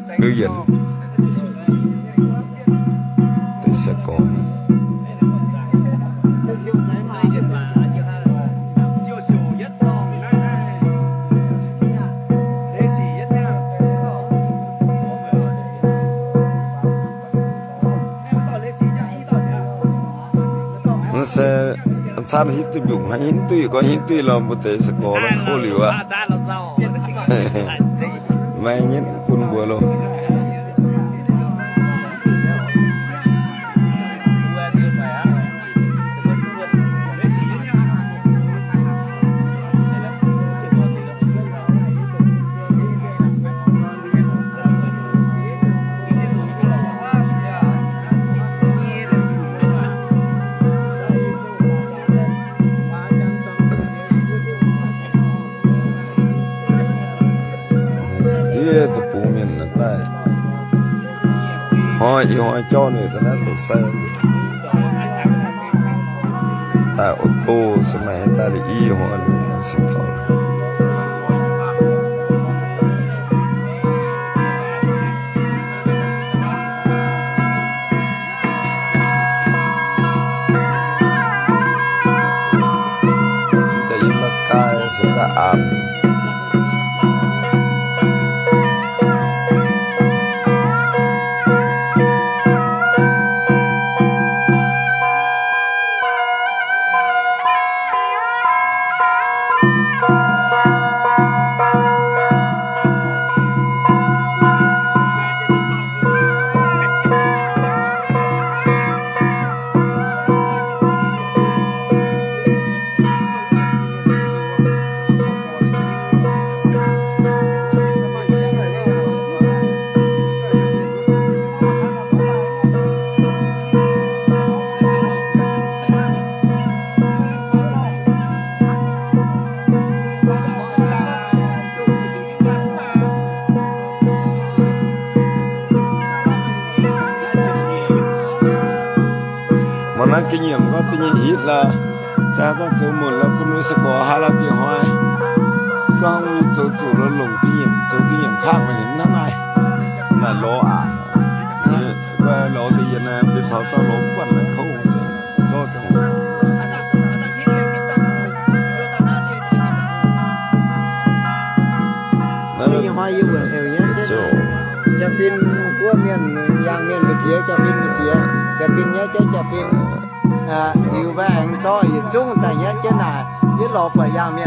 Biu yienc deix sai-gorx. Mv se, camv hitv duih mbiungc, hitv duih gorngv hitv duih lorh, mbuo deix sai-gorx lorh kouv liuz aqv. Maengx nyitv bun mbuo loh. Ndiev deic-bung mienh daaih hnoi ih hnoi jauv ninh daaih naaiv doqc sai, daaih oix doh se maaih daaih liuz i hnoi lungh singx taux. Da'yietv la'gaai se da'aanx. Mangc naaiv ga'nyiemc gorngv da'nyeic hitv lorh, jaa gorngv zoux muonc lorh, bun wuov sai-gorx haaix lorh dieh hnoi gorngv zoux zuqc lorh longc ga'nyiemc, zoux ga'nyiemc kangv mingh hnangv naaiv. Naaic lorz aqc, lorz da'yietv naaiv, deix taux dauh lorz mv buatc naaic kouv, zorqv zungv. Ih hnoi yie wuonc heuc nyei, jaa-fin wuov mienh, yangh mienh mbu'ziex, jaa-fin mbu'ziex, jaa-fin nyei, jaa, jaa-fin liuz mbaeqc aengx zorqv yietc zungv daaih nyei jienv naaic, yie lorz buatc yangh mienh.